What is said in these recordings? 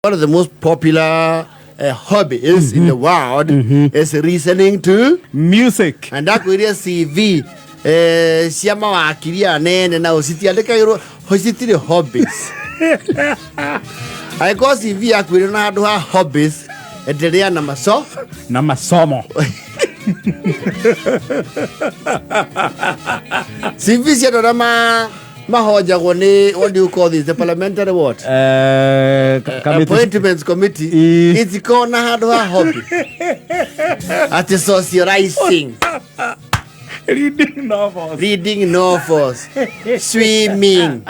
One of the most popular hobbies in the world is listening to music. Na ndakwĩrire CV cia mawakiri anene nao citiandĩkagĩrwo citirĩ hobbies. Angĩkorwo CV yaku ĩrĩ na handũ ha hobbies, endelea na maso na masomo. CV cia andũ arĩa mahonjagwo nĩ, what do you call this, the parliamentary what? Committee. Appointments committee. Itikoragwo na handũ ha hobby atĩ socializing, reading novels, reading novels, swimming,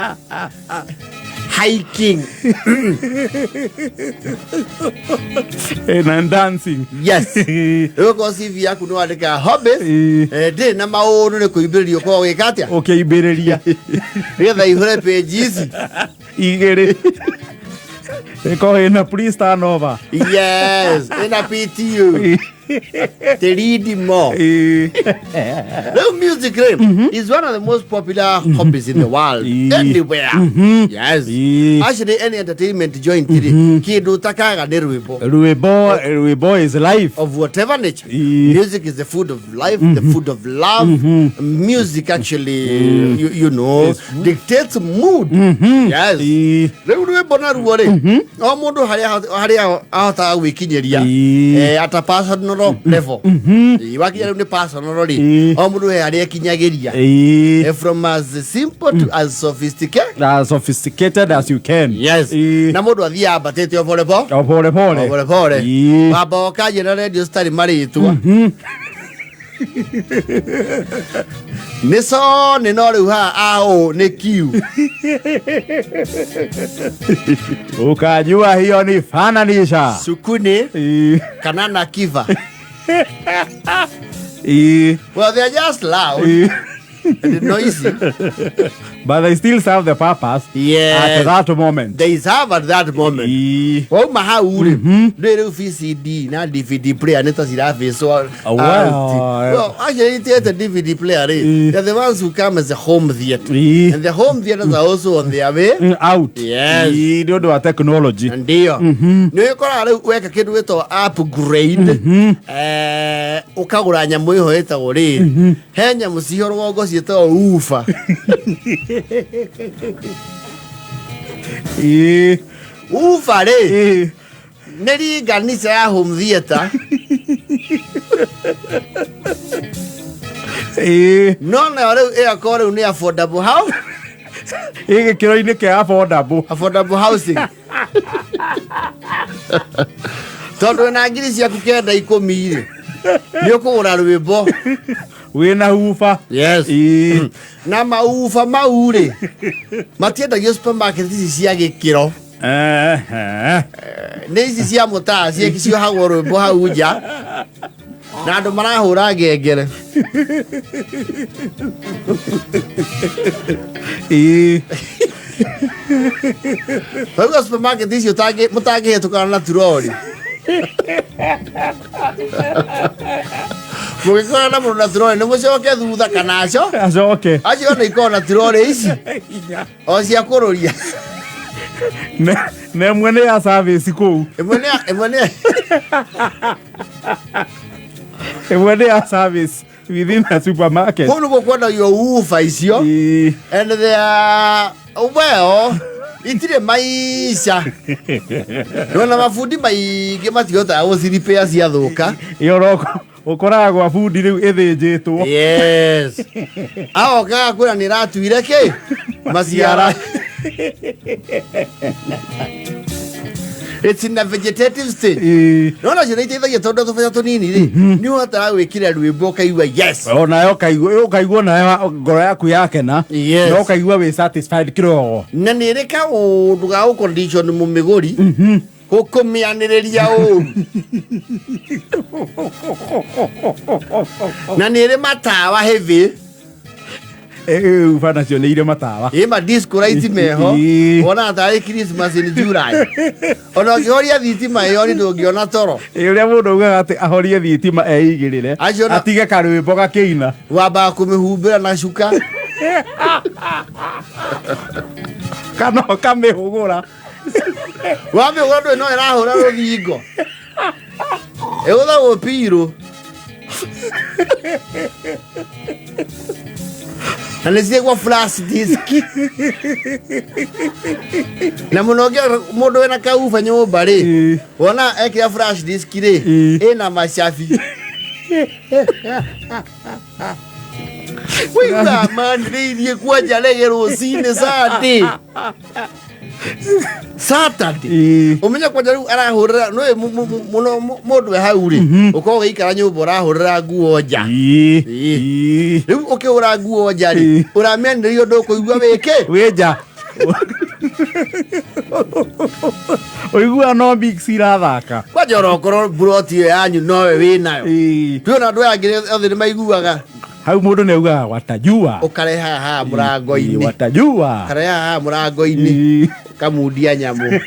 hiking. Na dancing. Yes, rĩu okorwo CV yaku nĩ wandĩkaga hobbies, ndĩrĩ na maũndũ, nĩ kũimbĩrĩria ũkorwo gwĩka atĩa? Ũkĩimbĩrĩria. Nĩgetha ihũre page ici igĩrĩ ĩkorwo ĩna please turn over. Yes, ĩna PTU to read more. Rĩu music rĩ is one of the most popular hobbies in the world, anywhere. Yes. Actually, any entertainment joint rĩ, kĩndũ ũtakaga nĩ rwĩmbo. Rwĩmbo, rwĩmbo is life. Of whatever nature. Music is the food of life, the food of love. Music actually, dictates mood. Yes. Rĩu rwĩmbo naruo rĩ, o mũndũ harĩa ahotaga gwĩkinyĩria at a personal level. Wakinya rĩu nĩ personal rĩ, o mũndũ he harĩa ekinyagĩria. From as simple to as sophisticated. As sophisticated as you can. Yes. Na mũndũ athiaga ambatĩte o pole pole. O pole pole. O pole pole. Wamba ũkanjia na radio citarĩ marĩtwa. Nĩ Sony, no rĩu haha aũ nĩ Q. Ukajua hiyo ni fananisha. Sukuni kana na kiva. Well, they are just loud and noisy. But they still serve the purpose at that moment. They serve at that moment. Wauma hau rĩ, ndĩ rĩu VCD na DVD player nĩ ta cirabĩcwo. Well, Well, actually itiĩte DVD player rĩ, they're the ones who come as a home theater, and the home theaters are also on their way out. Yes. Nĩ ũndũ wa technology. Ndio nĩ ũkoraga rĩu weka kĩndũ gĩtagwo upgrade, ũkagũra nyamũ ĩho ĩtagwo rĩrĩ, he nyamũ ciho rũgongo ciĩtagwo ufa. Ufa rĩ, nĩ ringanisha ya home theater, no nayo rĩu ĩgakorwo rĩu nĩ affordable house. Ĩ gĩkĩro-inĩ kĩa affordable. Affordable housing, tondũ wĩna 9,000 10,000 rĩ, nĩ ũkũgũra rwĩmbo wĩna huba. Yes. Na mauba mau rĩ, matiendagio supermarket ici cia gĩkĩro. Nĩ ici cia mũtaa ciohagwo rwĩmbo hau nja na andũ marahũra ngengere. Rĩu supermarket icio mũtangĩhetũkana na turori, mũgĩkora na mũndũ na turori nĩ mũcoke thutha kana aco acoke. Acio nĩ ikorwo na turori ici o cia kũrũria. Na ĩmwe nĩ ya service kũu. Ĩmwe nĩ Ĩmwe nĩ ya service within a supermarket. Kũu nĩguo kwendagio uba icio. And they are, well, itirĩ maica nona mabundi maingĩ matihotaga gũciripĩa ciathũka. Ĩyo ũkoraga gwa bundi rĩu ĩthĩnjĩtwo. Yes, agokaga kwĩra nĩ ĩratuire kĩ maciara. It's in a vegetative state. No nacio nĩ iteithagia tondũ tũbeca tũnini rĩ, nĩ ũhotaga gwĩkĩra rwĩmbo ũkaigua yes. Onayo ũkaigua onayo ngoro yaku yakena. Yes. Na ũkaigua wĩ satisfied kirogo. Na nĩ ĩrĩ kaũndũ ga gũcondition mũmĩgũri gũkũmĩanĩrĩria ũru, na nĩ ĩrĩ matawa heavy. Uba nacio nĩ irĩ matawa. Ĩ ma disco light meho. Wonaga tarĩ Christmas in July. Ona ũngĩhoria thitima ĩyo nĩ ndũngĩona toro. Ĩ, ũrĩa mũndũ augaga atĩ ahorie thitima eigĩrĩre atige karwĩmbo gakĩina. Wambaga kũmĩhumbĩra na cuka. Kana ũkamĩhũgũra. Wamĩhũra ndũĩ no ĩrahũra rũthingo. Ĩgũthagwo pirũ. Na nĩ ciĩgwo flash disk. Na mũno ũngĩ mũndũ wĩna kauba nyũmba rĩ, wona ekĩra flash disk rĩ, ĩna macabi. Wĩigua manĩrĩirie kwanja rege rũcinĩ Sunday. Saturday. Ũmenye kwanja rĩu arahũrĩra nĩ mũno mũndũ we hau rĩ, ũkorwo ũgĩikara nyũmba ũrahũrĩra nguo nja. Rĩu ũkĩhũra nguo nja rĩ, ũramĩanĩrĩria ũndũ ũkũigua wĩkĩ? Wĩ nja ũigua no mix irathaka. Kwanja ona okorwo mburoti ĩyo yanyu nowe wĩnayo. Tuona andũ aya angĩ othe nĩ maiguaga. Hau mũndũ nĩ augaga watajua. Ũkareha haha mũrango-inĩ. Watajua. Ũkareha haha mũrango-inĩ. Ũkamundia nyamũ.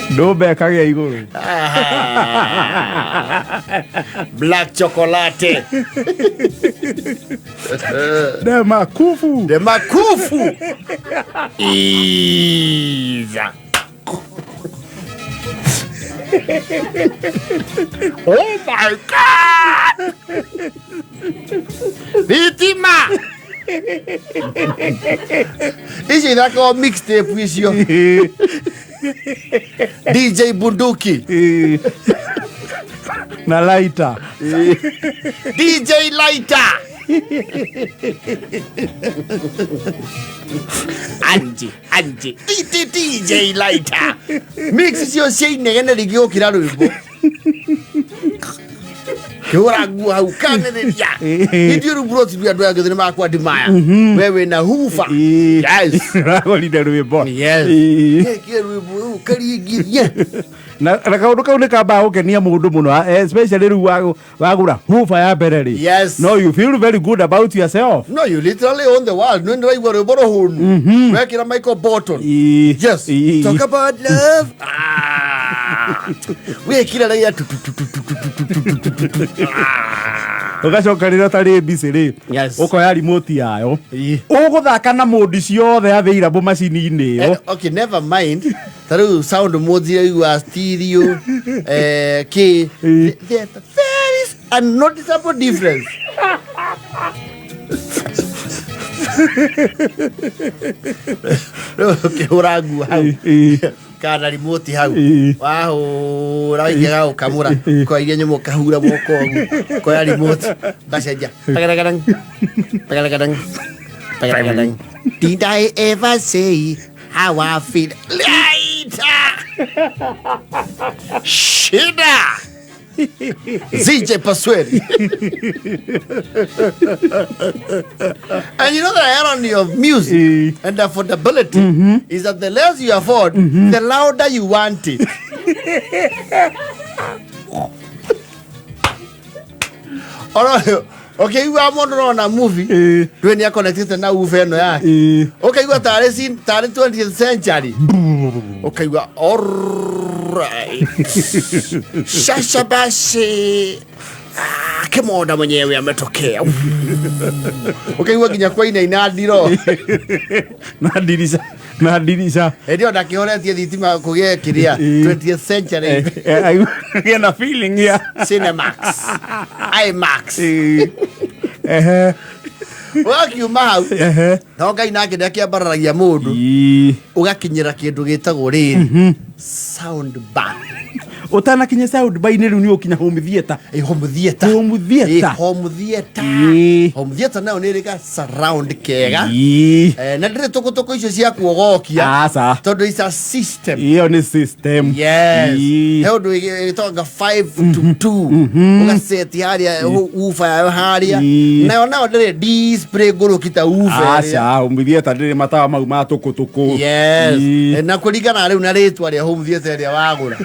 Ndũmbe ĩkagĩa igũrũ. Black chocolate. Demakufu. Demakufu. Iza. Oh my God! Thitima! Icio ithakago mixtape icio. DJ Bunduki. Na laita. DJ Lighter. Anji, Anji, DJ DJ Lighter. Mix icio cia inegene rĩngĩ gũkĩra rwĩmbo. Kĩhũra nguo hau kanĩrĩria. Ithuĩ rĩu broti andũ aya othe nĩ makwandimaya. We wĩna huba. Yes. Ragorire rwĩmbo. Yes. Kĩ rwĩmbo rũu karingithie. Na kaũndũ kau nĩ kambaga gũkenia mũndũ mũno, especially rĩu wagũra huba ya mbere rĩ. Yes. No, you feel very good about yourself. No, you literally own the world. Nĩ ndĩraigua rwĩmbo rũhũnu. Wekĩra Michael Bolton. Yes. Talk about love. Ah. Wekĩra raia tu tu tu tu tu tu tu tu tu tu tu tu. Ah. Ũgacoka rĩrĩa ũtarĩ busy rĩ, ũkoya remote yayo, ũgũthaka na mood ciothe available macini-inĩ ĩyo. Okay, never mind. Ta rĩu sound modes iria ũiguaga stereo, kĩ. There's a very a noticeable difference. Rĩu ũkĩhũra nguo hau kana remote hau, wahũra waikia gagũkamũra koya iria nyũmũ, ũkahura moko ũguo, koya remote ũgacenjia tagaragaran tagaragaran tagaragaran. Did I ever say how I feel later? Shida ZJ Pasweri. And you know the irony of music and affordability is that the less you afford, the louder you want it. Oro, okay, you mũndũ ũrona movie, ndũĩ nĩ aconnectĩte na uve ĩno yake. Ũkaigua tarĩ tarĩ 20th century. Ũkaigua alright. Sasa basi, ah, kimonda mwenyewe ametokea. Ũkaigua nginya kwaina inandiro. Na ndirica na ndirica. Hĩndĩ ĩyo ndakĩhoretie thitima kũgĩe kĩrĩa 20th century. Gĩa na feeling ya Cinemax, IMAX. Ehe. Ũgakiuma hau. No Ngai nake nĩakĩambararagia mũndũ, ũgakinyĩra kĩndũ gĩtagwo rĩrĩ sound bar. Ũtanakinya sound bar-inĩ rĩu nĩ ũkinya home theater. Ĩ, home theater. Home theater. Ĩ, home theater. Home theater nayo nĩ ĩrĩ ga surround kega. Na ndĩrĩ tũkũtũkũ icio cia kuogokia. Aca. Tondũ it's a system. Ĩyo nĩ system. Yes. He ũndũ ĩgĩtonga 5 to 2, ũgaceti harĩa woofer yayo harĩa. Nayo ndĩrĩ display ngũrũki ta woofer ĩrĩa. Aca, home theater ndĩrĩ matawa mau ma tũkũtũkũ. Yes. Na kũringana rĩu na rĩtwa rĩa home theater ĩrĩa wagũra,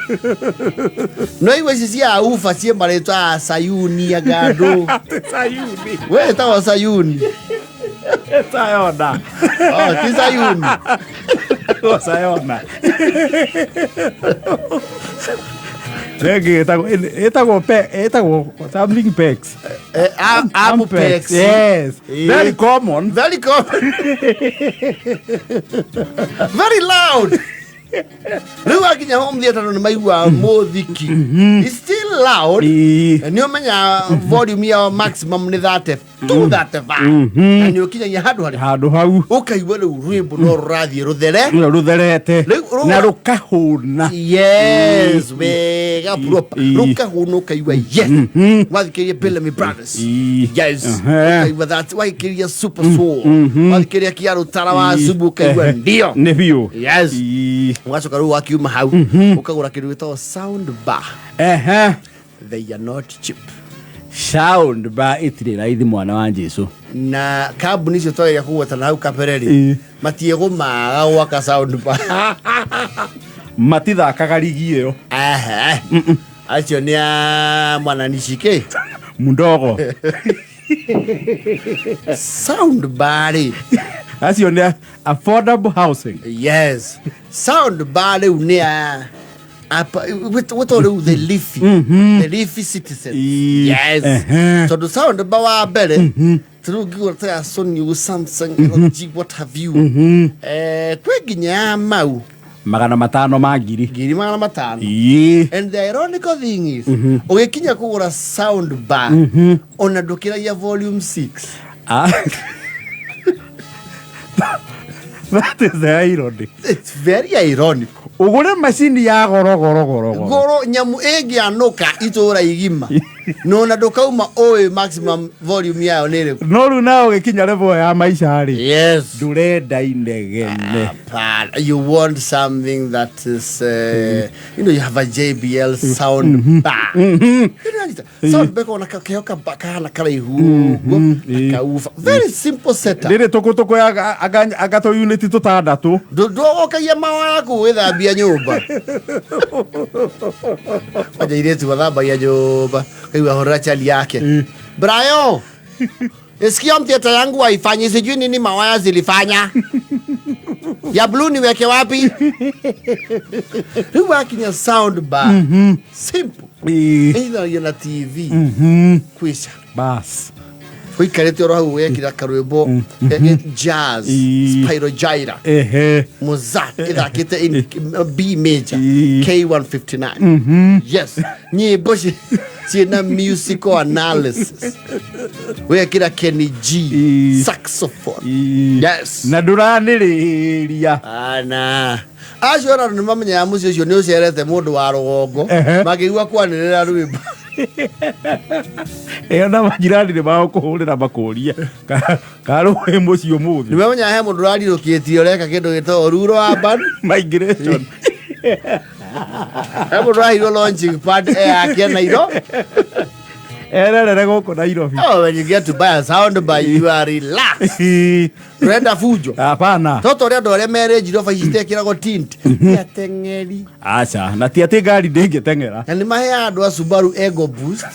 no igua ici cia woofer ciĩ marĩtwa ya Sayuni angandũ. Sayuni. We ĩtagwo Sayuni. Sayona. Oh, ti Sayuni. Oh, Sayona. Ĩngĩ ĩtagwo ĩtagwo something pex. Ampex. Yes. Very common. Very common, very loud. Rĩu akinya home theater nĩ maigua mũthiki. It's still loud. Nĩ ũmenya volume yao maximum nĩ 30 to 35 na nĩ ũkinyagia handũ harĩa Handũ hau. Ũkaigua rĩu rwĩmbo no rũrathiĩ rũthere. Rũtherete. Rĩu Na rũkahũna. Yes, wega, proper. Rũkahũna, ũkaigua yes. Wathikĩrĩria Bellamy Brothers. Yes. Ũkaigua that wathikĩrĩria Super Soul. Wathikĩrĩria Kiarutara wa Zubu, ũkaigua ndio. Nĩ biũ. Yes. Ũgacoka rĩu wakiuma hau ũkagũra kĩndũ gĩtagwo sound bar. They are not cheap. Sound bar ĩtirĩ raithi, mwana wa Jesu. Na kambuni icio twageria kũgweta na hau kabere rĩ, matiĩgũmaga gwaka sound bar. Matithakaga rigi ĩyo. Ehe. Acio nĩ a mwanani cike. Mundogo. Sound bar rĩ, acio nĩ affordable housing. Yes, sound bar rĩu nĩ a wĩtwo rĩu the leafy citizens. Yes. Tondũ sound bar wa mbere rĩu ngigũra ta ya Sony ũguo, Samsung, LG, what have you, kwĩ nginya ya mau 500 ma ngiri. 500,000. And the ironical thing is, ũgĩkinya kũgũra sound bar ona ndũkĩragia volume 6. Ah. That is the irony. It's very ironic. Ũgũre macini ya goro goro goro goro. Goro nyamu ĩngĩanũka itũra igima nona ndũkauma ũĩ maximum volume yayo nĩ ĩrĩkũ. No rĩu nawe ũgĩkinya level ya maica rĩ, ndũrenda inegene. Hapana. You want something that is you have a JBL sound bar. Sound bar kona keo kahana karaihu ũguo na kaufa. Very simple setup. Rĩrĩ tũkũtũkũ anga tũ unit tũtandatũ. Ndũgokagia mawaya kũu gwĩthambia nyũmba. Kwanja airĩtu mathambagia nyũmba, kaigua hũrĩra chali yake. Brayo, Isikia mteta yangu haifanyi, sijui nini mawaya zilifanya. Ya blue niweke wapi? Rĩu wakinya sound bar. Simple. Ĩnyitanagia na TV. Kwisha. Bas. Ũikarĩte oro hau wekĩra karwĩmbo jazz, Spyro Gyra. Mozart ĩthakĩte in B major, K159. Yes. Nyĩmbo ciĩna musical analysis. Wekĩra Kenny G saxophone. Yes. Na ndũranĩrĩria. Ana. Acio ona nĩ mamenyaga mũciĩ ũcio nĩ ũcerete mũndũ wa rũgongo makĩigua kwanĩrĩra rwĩmbo. Ĩyo na majirani nĩ magũkũhũrĩra makũria karũĩ mũciĩ ũmũthĩ. Nĩ mamenyaga he mũndũ ũrarirũkĩtie ũreka kĩndũ gĩtagwo rural urban migration. He mũndũ ũraheirwo launching pad yake Nairobi. Ererere gũkũ Nairobi. Oh, when you get to buy a sound bar, you are relaxed. Ndũrenda fujo. Hapana. Toto ũrĩa andũ arĩa me Range Rover ici itekĩragwo tint. Ti ateng'eri. Aca, na ti atĩ ngari ndĩngĩteng'era. Na nĩ maheaga andũ a Subaru Ego Boost.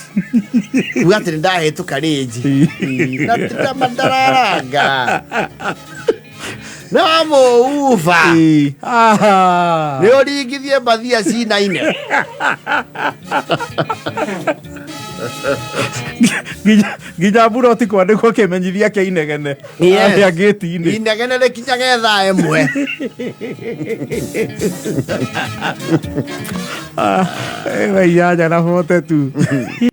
Kuga atĩ nĩ ndahĩtũka range. Na ti ta madararanga. No mũuba. Ah. Nĩ ũringithie mbathia cinaine. Nginya mburoti kwandĩkwo kĩmenyithia kĩa inegene harĩa ngĩti-inĩ. Inegene rĩkinyage thaa 1. 8:42.